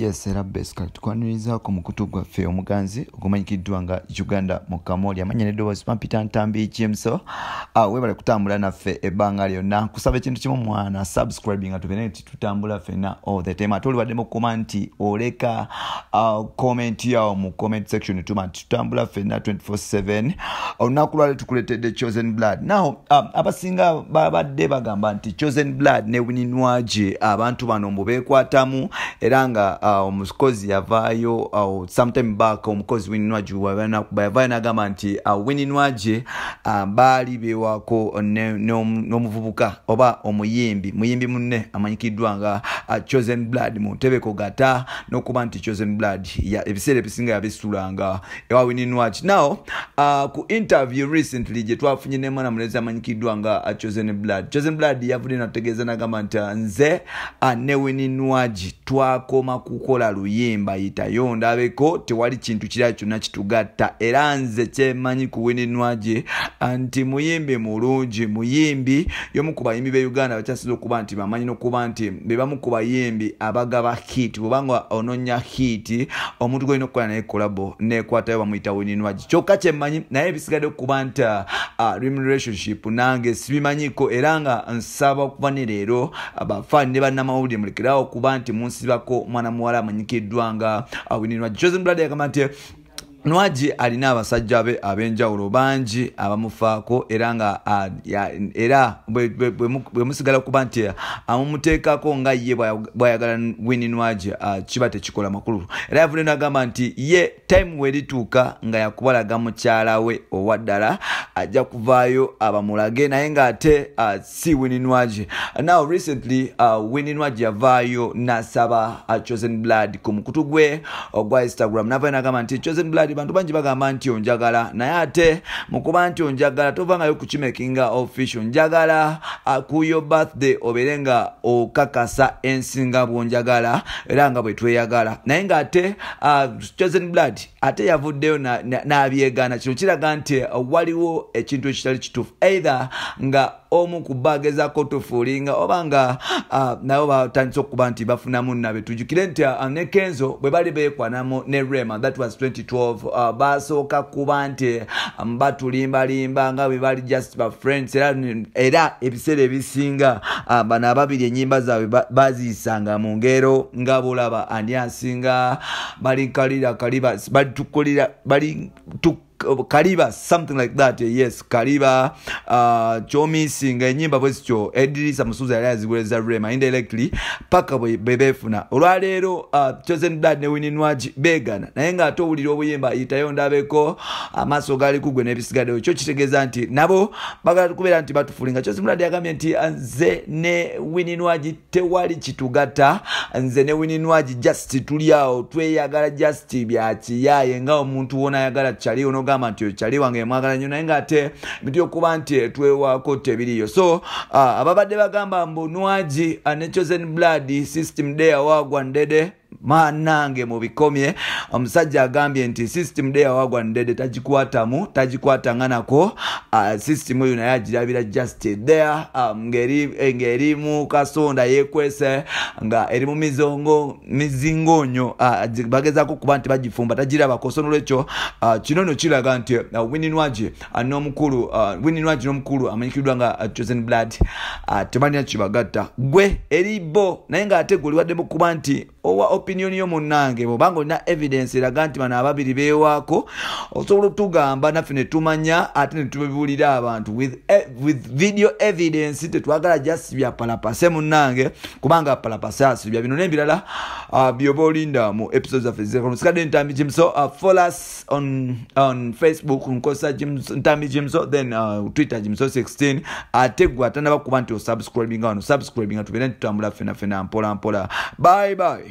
Yes, era basically tukwaniriza ku mukutu gwaffe omuganzi ogumanyikiddwa nga Uganda mu Kamoli, amanya n'eddoboozi Pampita Ntambi Jimso. Weebale kutambula naffe ebbanga lyonna. Nkusaba ekintu kimu mwana, subscribing nga tubeere nti tutambula ffenna all the time. Ate olibaddemu okukuma nti oleka comment yawo mu comment section, tuma nti tutambula ffenna 24/7. Olunaku lwaleero tukuleetedde Chosen Blood. Now abasinga babadde bagamba nti Chosen Blood ne Winnie Nwagi abantu bano mbu beekwatamu, era nga omukozi yavaayo sometime back, omukozi Winnie Nwagi yavaayo n'agamba nti Winnie Nwagi baali beewaako n'omuvubuka oba omuyimbi muyimbi munne amanyikiddwa nga Chosen Blood mu ntebeko gata, n'okuba nti Chosen Blood ebiseera ebisinga yabisulanga ewa Winnie Nwagi. Now ku interview recently gye twafunye ne mwana mulenzi amanyikiddwa nga Chosen Blood, Chosen Blood yavudde n'ategeeza n'agamba nti nze ne Winnie Nwagi twakoma kukola luyimba yitayo ndabeko, tewali kintu kirala kyonna kitugatta. Era nze kyemmanyi ku Winnie Nwagi nti muyimbi mulungi, muyimbi y'omu ku bayimbi b'e Uganda bakyasinze okuba nti bamanyi n'okuba nti be bamu ku bayimbi abagaba hit. Bw'obanga onoonya hit, omuntu gw'olina okukola naye collabo neekwatayo bamuyita Winnie Nwagi. Kyokka kyemmanyi naye ebisigadde okuba nti relationship nange sibimanyiko, era nga nsaba okuva ne leero abafaani ne bannamawulire mulekerawo okuba nti munsibako mwana muwala amanyikiddwa nga Winnie Nwagi. Chosen Blood yagamba nti Nwagi alina abasajja be ab'enjawulo bangi abamufaako, era nga era bwe musigala kuba nti amumuteekako nga ye bw'ayagala Winnie Nwagi, kiba tekikola makulu. Era yavudde n'agamba nti ye time werituuka nga yakubalaga mukyala we owa ddala ajja kuvaayo abamulage, naye ng'ate si Winnie Nwagi. Now recently Winnie Nwagi yavaayo n'asaba Chosen Blood ku mukutu gwe ogwa Instagram, n'avaayo n'agamba nti Chosen Blood, bantu bangi bagamba nti onjagala, naye ate mukuba nti onjagala tovangayo kukimakinga official. Njagala ku your birthday obeere nga okakasa ensinga bw'onjagala era nga bwe tweyagala. Naye ng'ate Chosen Blood ate yavuddeyo n'abyegaana. Kino kiraga nti waliwo ekintu ekitali kituufu, either nga omu ku bo agezaako tufuulinga oba nga nabo batandise okuba nti bafunamu nnabe. Tujjukire nti ne Kenzo bwe bali beekwanamu ne Rema, that was 2012, basooka kuba nti batulimbalimba nga bwe bali just ba friends, era ebiseera ebisinga bano ababiri ennyimba zaabwe baziyisanga mu ngero nga bolaba ani asinga balinkalira kaliba balitukulira bali kaliba something like that. Yes, kaliba chomisinga enyimba bwe zityo Edirisa Musuuza yali aziweereza Rema indirectly paka bwe beefuna. Olwaleero Chosen Blood ne Winnie Nwagi beegana, naye ng'ate owulira obuyimba yitayo ndabeko amaaso gali kugwe n'ebisigaddeyo, kyo kitegeeza nti nabo bagala kubeera nti batufulinga. Chosen Blood yagambye nti nze ne Winnie Nwagi tewali kitugatta, nze ne Winnie Nwagi just tuli awo tweyagala just bya kiyaaye, nga omuntu wona ayagala kyali onogamba nti kyali wange mwagala nnyo, naye ng'ate ebintu by'okuba nti twewaako tebiriyo. So ababadde bagamba mbu Nwagi ne Chosen Blood system day awagwa ndede, manange mubikomye. Omusajja agambye nti system day awagwa ndede tagikwatamu, tagikwatanga nako. System eyo naye agirabira just there, ng'eri mu kasonda yeekwese nga eri mu mizongo mizingonyo, bagezaako kuba nti bagifumba tagirabako. So nolwekyo kino nno kiraga nti Winnie Nwagi n'omukulu Winnie Nwagi n'omukulu amanyikiddwa nga Chosen Blood tebalina kibagatta gwe eri bo. Naye ng'ate gwe oliwaddemu kuba nti owa opinion yo munnange, bw'obanga olina evidence eraga nti bano ababiri beewaako, osobola otugamba naffe ne tumanya ate ne tubibuulira abantu with video evidence. Tetwagala just bya palapase munnange, kubanga palapase asibya bino n'ebirala byoba olinda mu episodes zaffe zikono. Ntambi Jimso, follow us on Facebook nkosa Ntambi Jimso, then Twitter Jimso 16. Ate gwe atanaba kuba nti osubscribinga wano, subscribinga tubeere nti tutambula ffena ffena mpola mpola. Bye bye.